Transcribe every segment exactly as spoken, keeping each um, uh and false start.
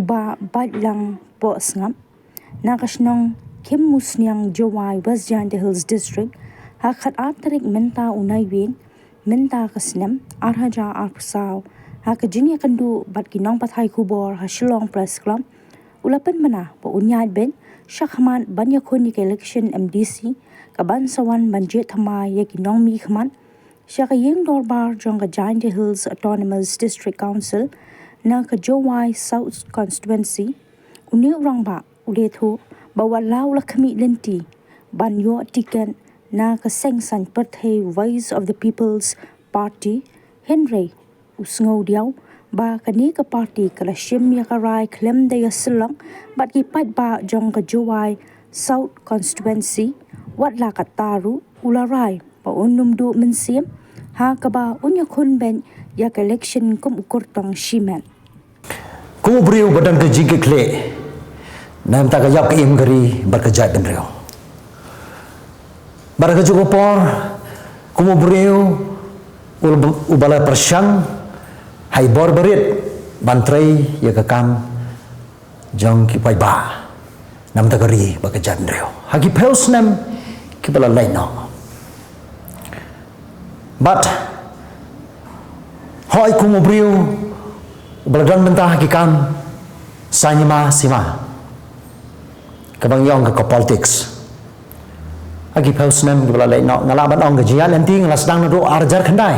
Bah Baitlang Pohsngap na ka shnong Khymmawsniang, Jowai, West Jaintia Hills District, ha ka khatar tarik mynta u Naiwieng, mynta ka snem ar hajar arphew saw, ha ka jingïakynduh bad ki nongpathai khubor ha Shillong Press Club, u la pynbna ba un ïaid beit shakhmat ban ïakhun ïa ka election M D C kaban sa wan ban jied thymmai ïa ki nongmihkhmat sha ka ïing dorbar jong ka Jaintia Hills Autonomous District Council na ka Jowai South Constituency. Une u rangbah u la ïathuh ba wat la u la khmih lynti ban ïoh tiket na ka seng saiñ pyrthei Voice of the People's Party, hynrei u sngew diaw ba kane ka party ka la shim ïa ka rai khlem da ïasyllok bad ki paidbah jong ka Jowai South Constituency, wat la katta ruh u la rai ba un ym duh mynsiem ha kaba un ïakhun beit ïa ka election kum u kyrtong shimet. Kum u briew ba don ka jingkitkhlieh na ka bynta ka ïap ka im ka ri bad ka jaitbynriew. Bad ha kajuh ka por, kum u briew u, uba la pyrshang ha i bor barit ban trei ïa ka kam jong ki paidbah na ka bynta ka ri bad ka jaitbynriew ha ki phew snem kiba la leit noh. Bad hooid, kum u briew uba la don bynta ha ki kam saiñ hima sima, kaba ngi ong ka politics, ha ki phew snem kiba la leit noh, nga lah ban ong ka jingïaid lynti nga la sdang naduh ar hajar khyndai,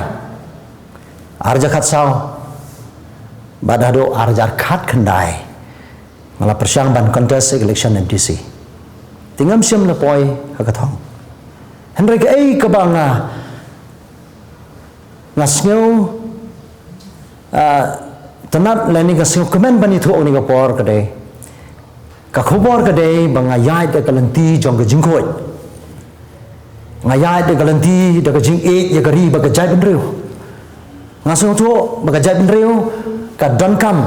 ar hajar khatsaw, bad haduh ar hajar khatkhyndai nga la pyrshang ban contest election M D C. Te ngam shym la poi ha ka thong. Hynrei kaei kaba nga, nga sngew, ah, tynnat lane nga sngew kmen ban ïathuh kane ka por ka dei, ka khubor ka dei ba nga ïaid da ka lynti jong ka jingkhuid. Nga ïaid da ka lynti da ka jingïeit ïa ka ri bad ka jaitbynriew. Nga sngewthuh ba ka jaitbynriew ka donkam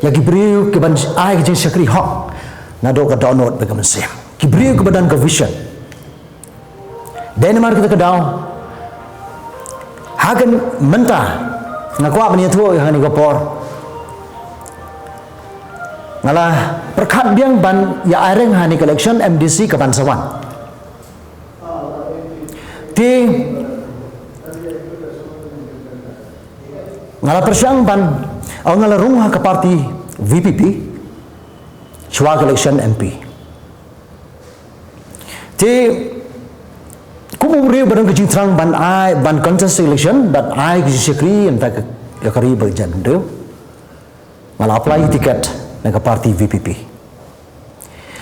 ïa ki briew kiban ai ka jingshakri hok naduh ka dohnud bad ka mynsiem. Ki briew kiba don ka vision. Dei namar kata ka daw, ha kane mynta nga kwah ban ïathuh ïa kane ka por, nga la pyrkhat biang ban ïa ïeng ha kane ka election M D C kaban sa wan. Te nga la pyrshang ban, oh, nga la rung ha ka party V P P shuwa ka election M P. Te kum u briew ba don ka jingthrang ban ai, ban contest election, ban ai ka jingshakri ïa ka, ïa ka ri bad ka jaitbynriew, nga la apply ticket na ka party V P P.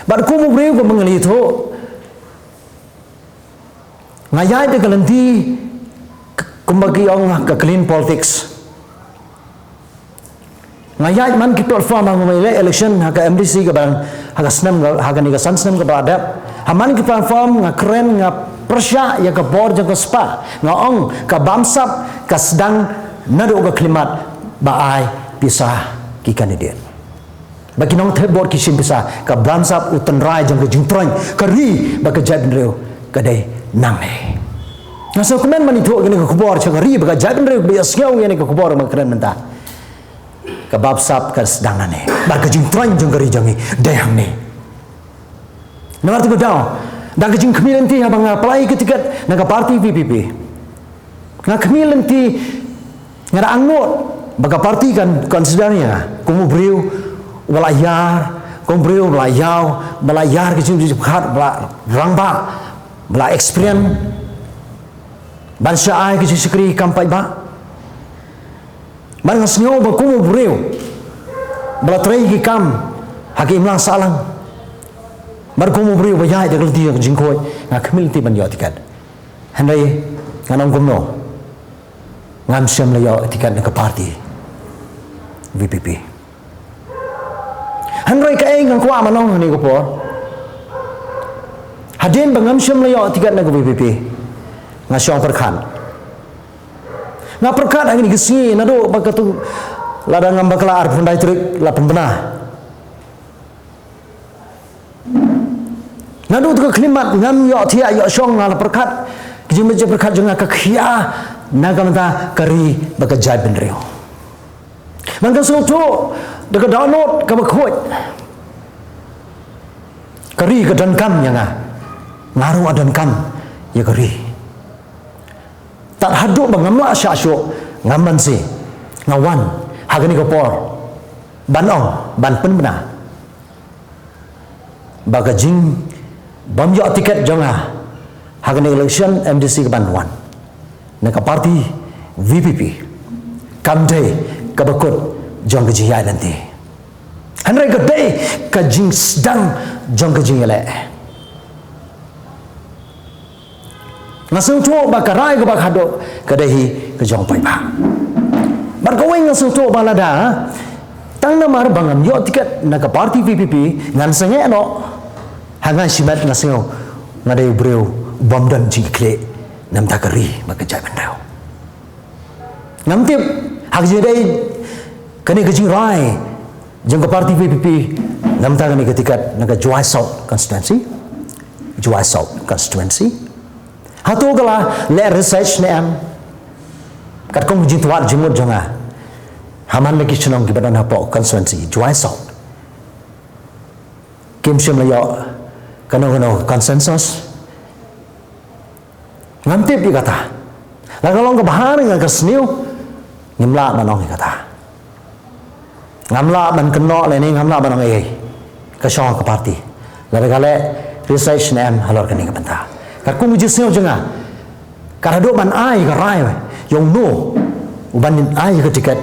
Bad kum u briew ba nga la ïathuh, nga ïaid da ka lynti, k-, kumba ki ong, ka clean politics. Nga ïaid man ki platform ha kaba ïaleh election ha ka M D C kaban, ha ka snem ka, ha kane ka san snem kaba la dep. Ha man ki platform nga kren, nga pyrshah ïa ka bor jong ka spah. Nga ong ka bamsap ka sdang naduh ka khyllipmat ba ai pisa ki candidate. Ba ki nongthep vote ki shim pisa, ka bamsap u tynrai jong ka jingtroiñ ka ri bad ka jaitbynriew ka dei nangne. Nga sngewkmen ban ïathuh kane ka khubor sha ka ri bad ka jaitbynriew ba ïohsngew ïa kane ka khubor ba nga kren mynta. Ka bamsap ka sdang nangne bad ka jingtroiñ jong ka ri jong ngi dei hangne. Namar kata ka daw, da ka jingkhmih lynti haba nga apply ka ticket na ka party V P P. Nga khmih lynti, nga da angnud ba ka party kan consider ïa nga kum u briew uba la ïar, kum u briew uba la ïaw, uba la ïar ka jingpyrkhat, uba la rangbah, uba la experience ban shah ai ka jingshakri kam paidbah. Bad nga sngew ba kum u briew ba la trei ki kam ha ka imlang sahlang, bad kum u briew ba ïaid da ka lynti ka jingkhuid, nga khmih lynti ban ïoh ticket. Hynrei ngan ong kumno, ngam shym la ïoh ticket na ka party V P P. Hynrei kaei nga kwah ban ong ha kane ka por, hadien ba ngam shym la ïoh ticket na ka V P P, nga shong pyrkhat. Nga pyrkhat ha kine ki sngi naduh ba katto, lada ngam bakla arphew khyndai tarik la pynbna. Naduh katto ka khyllipmat ngam ïoh thiah ïoh shong, nga la pyrkhat, ka jingmut jingpyrkhat jong nga ka khia na ka bynta ka ri bad ka jaitbynriew. Bad nga sngewthuh Da ka dohnud kaba khuid, ka ri ka donkam ïa nga, nga ruh nga donkam ïa ka ri. Tad haduh ba ngam lah shah shuh, ngam banse, nga wan ha kane ka por ban ong, ban pynbna ba ka jingbym ïoh tiket jong nga ha kane ka election M D C kaban wan na ka party V P P kam dei kaba kut jong ka jingïaid lynti. Hynrei ka dei ka jingsdang jong ka jingïaleh. Nga sngewthuh ba ka rai kaba khatduh ka dei hi ka jong paidbah. Bad kawei nga sngewthuh ba lada tang namar ba ngam ïoh tiket na ka party V P P ngan sangeh noh. Ha nga shimet nga sngew nga dei u briew bym don jingkitkhlieh na bynta ka ri bad ka jaitbynriew. Ngam tip ha ka jingdei kane ka jingrai jong ka party V P P na bynta kane ka tiket na ka Jowai South constituency. Jowai South constituency. Hato ka la leh research ne em? Katkum ka jingtwad jingmut jong nga, ha man la ki shnong kiba don hapoh constituency Jowai South kim shym la ïoh kano kano consensus. Ngam tip ïa kata. La ka long kaba ha nga ka sniew, ngim lah ban ong ïa kata. Ngam lah ban kynnoh lane ngam lah ban ong ei ei ka shong ka party. Lada ka leh research ne em halor kane ka bynta. Katkum ka jingsngew jong nga, ka haduh ban ai ka rai ïa uno uban ai ka tiket,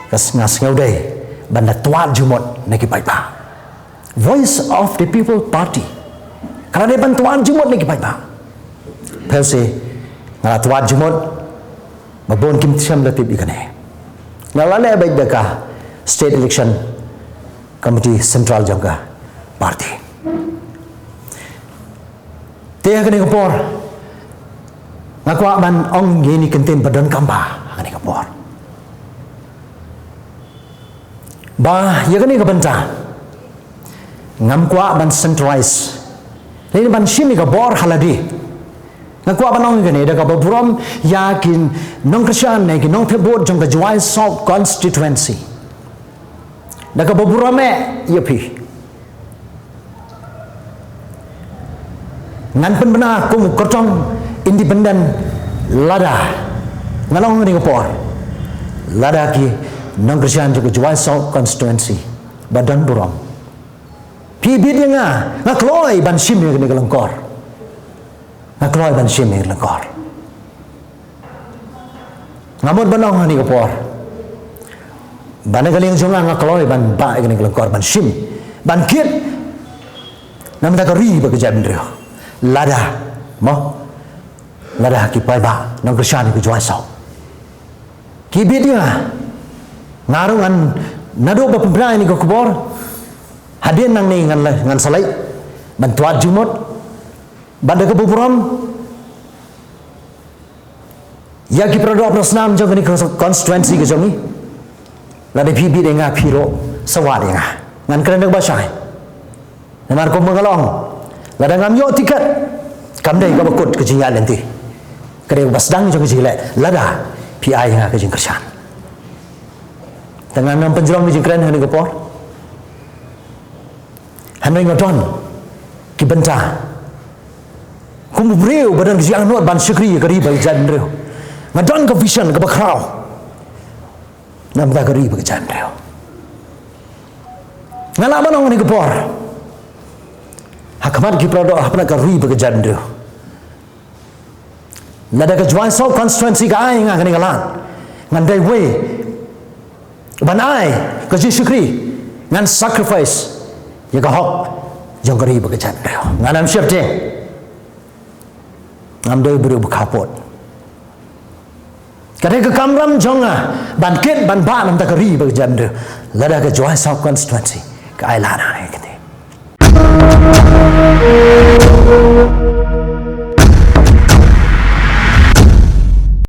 ka s-, nga sngew dei ban da twad jingmut na ki paidbah. Voice of the People Party ka la dei ban twad jingmut na ki paidbah. Pyrshah nga la twad jingmut, ba bun kim shym la tip ïa kane. Nga la leh beit da ka State Election Committee Central jong ka party. Te ha kane ka por nga kwah ban ong ïa kine ki kyntien ba donkam bha ha kane ka por. Ba ïa kane ka bynta ngam kwah ban centralize lane ban shim ïa ka bor ha lade. Nga kwah ban ong ïa kane da kaba burom ïa ki nongkyrshan ne ki nongthep vote jong ka Jowai South constituency. Da kaba burom eh ïa phi. Ngan pynbna kum u kyrtong independent lada, ngan ong ha kane ka por, lada ki nongkyrshan jong ka Jowai South constituency ba don burom, phi bit ïa nga, nga kloi ban shim ïa kane ka lyngkor. Nga kloi ban shim ïa kane ka lyngkor. Nga mut ban ong ha kane ka por ba na ka liang jong nga, nga kloi ban bah ïa kane ka lyngkor, ban shim, ban kit na bynta ka ri bad ka jaitbynriew. Lada, mo, lada ki paidbah nongkyrshan ka Jowai South ki bit ïa nga, nga ruh ngan, naduh ba pynbna ïa kane ka khubor, hadien nangne ngan la, ngan sa leit ban twad jingmut bad da kaba burom ïa ki para doh para snam jong kane ka constituency ka jong ngi. Lada phi bit ïa nga, phi ruh sa wad ïa nga. Ngan kren da kaba shai. Namar kumba nga la ong, lada ngam ïoh tiket, kam dei kaba kut ka jingïaid lynti. Ka dei kaba sdang jong ka jingïaleh lada phi ai ïa nga ka jingkyrshan. Te ngam nang pynjrong ka jingkren ha kane ka por. Hynrei nga don ki bynta kum u briew ba don ka jingangnud ban shakri ïa ka ri bad ka jaitbynriew. Nga don ka vision kaba khraw na bynta ka ri bad ka jaitbynriew. Nga lah ban ong ha kane ka por ha khmat ki para doh, ha khmat ka ri bad ka jaitbynriew, lada ka Jowai South constituency ka ai ïa nga kane ka lad, ngan dei uwei ban ai ka jingshakri, ngan sacrifice ïa ka hok jong ka ri bad ka jaitbynriew. Ngan ym sheptieng, ngam dei u briew ba khaw pud. Ka dei ka kamram jong nga ban kit ban bah na bynta ka ri bad ka jaitbynriew lada ka Jowai South constituency ka ai lad ha kane ka kynti.